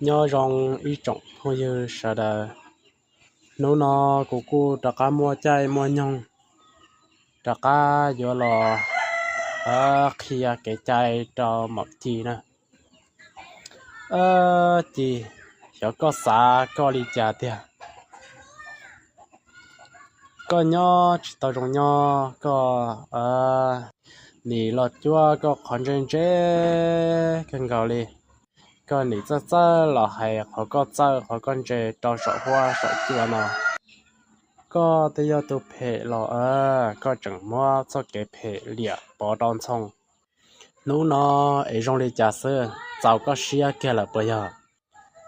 Nyob zoo ib tsoom phooj ywg sawv daws, hnub no kuv kuj rov qab muaj caij muaj nyoog rov qab yuav los qhia kev cai rau Maum Ci na. Ci, xyov koj xav koj li cas tiag. Koj nyob tsis tau zoo nyob, koj nim los cuab koj qhov ntse ntse kawg nkaus li. Koj nim txawj txawj los hais qhov koj txawj qhov koj ntse rau saum huab saum cua no. Koj twb yog tus phem los koj tseem muab txoj kev phem liam pov rau Ntxhoo. Hnub no es zoo li cas xwb, txaus koj siab kiag lawm puas yog?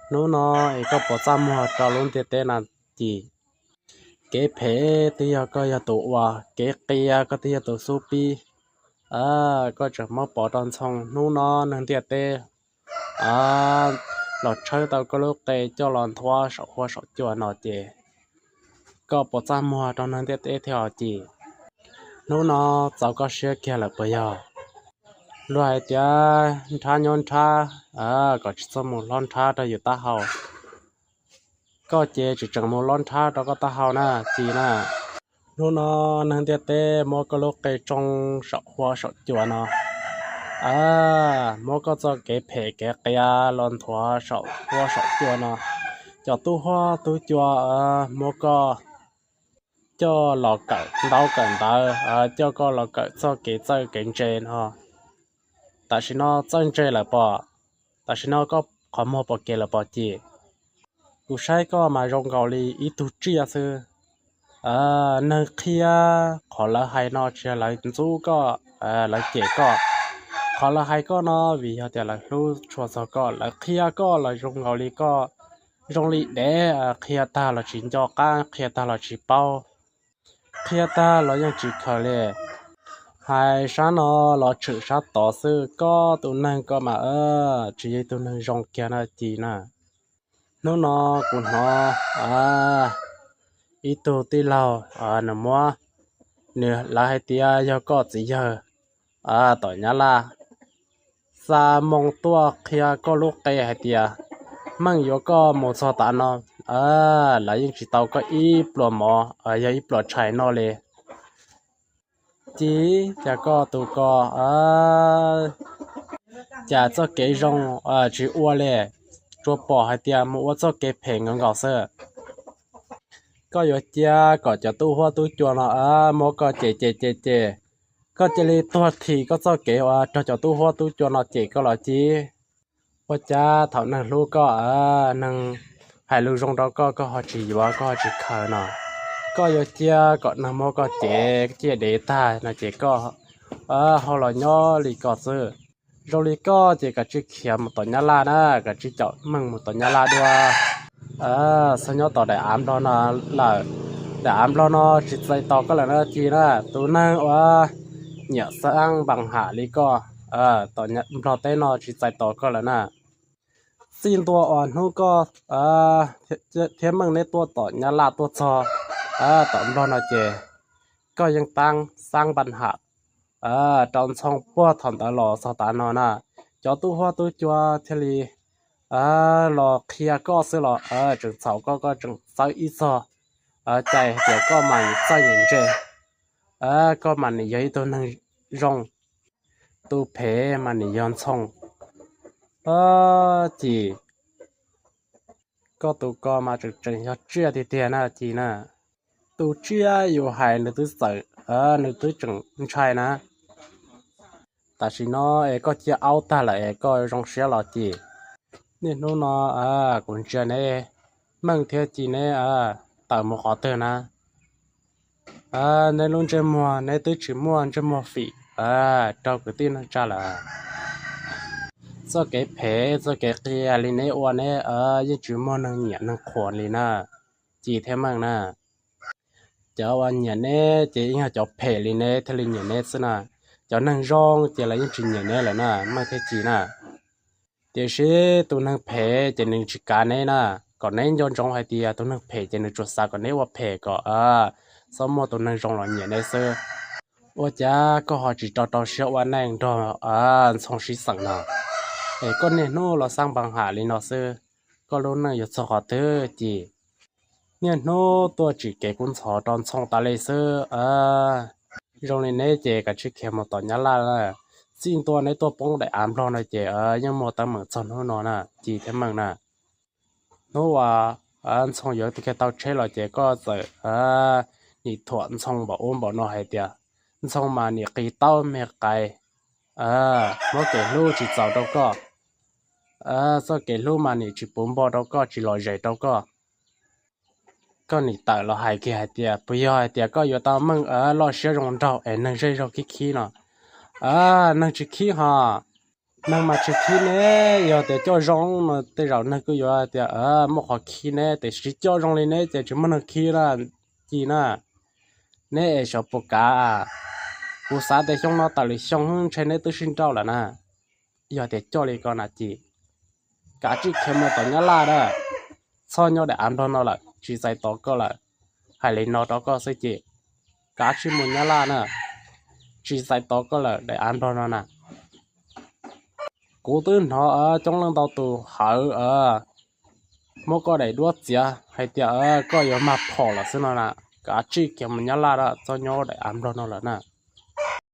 Hnub no es koj puas txaj muag rau lub ntiaj teb no Ci? Kev phem twb yog koj yog tus ua, kev qias koj twb yog tus xub pib. Koj tseem muab pov rau Ntxhoo, hnub no neeg ntiaj teb los tshawb tau koj lub qe coj los nthuav saum huab saum cua no ces koj puas txaj muag rau neeg ntiaj teb thiab os Ci? Hnub no txaus koj siab kiag lawm puas yog? Luag hais tias nrhab nyob nrhab, kom tsis txhob mus hlob nrhab rau yus taub hau. Koj ces tseem tseem mus hlob nrhab rau koj taub hau na Ci na. Hnub no neeg ntiaj teb muab koj lub qe tsoo saum huab saum cua no, muab koj txoj kev phem kev qias los nthuav saum huab saum cua no. Cov tub huab tub cua muab koj coj los kawm ntaub kawm ntawv, coj koj los kawm txoj kev txawj kev ntse no. Tam sim no txawj ntse lawm pob? Tam sim no koj qhov muag pom kev lawm pob Ci? Kuv saib koj mas zoo nkaus li ib tug tsiaj xwb. Neeg qhia qhov lawv hais no tsis yog lawv ntxub koj, lawv cem koj. Qhov lawv hais koj no vim yog tias lawv hlub tshua txog koj, lawv qhia koj los zoo nkaus li koj zoo li dev, qhia tag los tsis nco qab, qhia tag los tsis paub, qhia tag los yeej tsis khaws li. Hais sab no los tshwm sab tod xwb, koj tus neeg koj mas tsis yog ib tug neeg zoo kiag na Ci na. Hnub no kuv hnov ib tug tij laug nws muab, nws lawv hais tias yog koj txiv yawg tom Nyab Laj xa moo tuaj qhia koj lub qe hais tias meej yuav koj mus txog tav no, lawv yeej tsis tau koj ib pluas mov, yog ib pluas tshais noj li. Ci, cas koj tus ko, cas txoj kev zoo tsis ua li, tsuas pom hais tias mus ua txoj kev phem nkaus nkaus xwb. Koj yuav cia kom cov tub huab tub cua no muab koj cem cem cem cem, koj cia li tuag thim koj txoj kev uas raug cov tub huab tub cua no cem koj los Ci. Ua cas thaum neeg hlub koj, neeg hais lus zoo rau koj, koj ho tsis yuav, koj ho tsis khaws no? Koj yuav cia kom neeg muab koj cem ciaj dev tag no ces koj ho los nyob li ko xwb. Zoo li koj ces kav tsij khiav mus tom Nyab Laj na, kav tsij caum meej mus tom Nyab Laj dua. Txhob nyob tom daim av nplog no lawm, daim av nplog no tsis txais tos koj lawm na Ci na. Tus neeg uas nyiam xab npas ham li koj tom nplog teb no tsis txais tos koj lawm na. Txij ntua uas hnub koj thiab meej neb tuaj tom Nyab Laj tuaj txog tom nplog no ces koj yeej tab xab npas ham rau Ntxhoo puag thaum ntawd los txog tav no na. Cov tub huab tub cua thiaj li los qhia koj xwb los tseem txhaum koj, koj tseem txawb ib txog cai hais tias koj mas nim txawj nim ntse, koj mas nim yog ib tug neeg zoo, tus phem mas nim yog Ntxhoo. Ci, koj tus ko mas tseem tseem yog tsiaj tiag tiag na Ci na. Tus tsiaj yus hais nws twb txawm, nws twb tseem ntshai na. Tam sim no es koj cia aub tag lawm es koj zoo siab los Ci? Niaj hnub no kuv ntsia neb, meej thiab Ci neb tawm mus qhov twg na? Neb lub ntsej muag neb twb tsis muaj ntsej muag fim rau kwv tij neej tsa lawm. Txoj kev phem txoj kev qias li neb ua neb yeej tsis muaj neeg nyiam neeg qhuas li na, Ci thiab meej na. Cov uas nyiam neb ces yeej yog cov phem li neb thiaj li nyiam neb xwb na. Cov neeg zoo ces lawv yeej tsis nyiam neb lawm na, meej thiab Ci na. Tiam sis tus neeg phem ces nws tsis kav neb na, kom neb nco ntsoov hais tias tus neeg phem ces nws tsuas xav kom neb ua phem kom txhob muaj tus neeg zoo los nyiam neb xwb. Ua cas koj ho tsis rau rau siab ua neej nrog Ntxhoo sib xeem no, es koj niaj hnub los xab npas ham li no xwb? koj lub neej yuav txog qhov twg. Ces niaj hnub tuaj tsim kev kub ntxhov rau Ntxhoo tas li xwb. Zoo li neb ces kav tsij khiav mus tom Nyab Laj lawm. Txij ntua neb tuaj poob daim av nplog no ces yeej muaj teeb meem txog hnub no na, Ci thiab Meej na. Hnub uas Ntxhoo yuav kiag tau tsheb los ces koj txawm nim thuam Ntxhoo npaum ub npaum no hais tias Ntxhoo mas nim qis taub me qais, muab kev hlub tsis txaus rau koj. Txoj kev hlub mas nim tsis puv npo rau koj, tsis lom zem rau koj. Koj nim tawm los hais kiag hais tias puas yog hais tias koj yuav tau Meej loj siab zoo nraug es neeg zej zog khib khib no. Neeg tsis khib ho. Neeg mas tsis khib ne, yog tias coj zoo no tej zaum neeg kuj yuav hais tias muaj qhov khib ne, tiam sis coj zoo li neb ces tsis muaj neeg khib na, Ci na. Neb es xyov puas kav. Kuv xav tias xyoo no tawm lwm xyoo ntshe neb twb sib nrauj lawm na. Yog tias coj li ko na Ci, kav tsij khiav mus tom Nyab Laj na. Txhob nyob daim av nplog no lawm, tsis txais tos koj lawm. Hais li no rau koj xwb ces kav tsij mus Nyab Laj na, tsis txais tos koj lawm daim av nplog no na. Kuv twb hnov coob leej ntau tus hawv muab koj daim duab txiav hais tias koj yuav mag phom lawm xwb no na. Kav tsij khiav mus Nyab Laj na, txhob nyob daim av nplog no lawm na.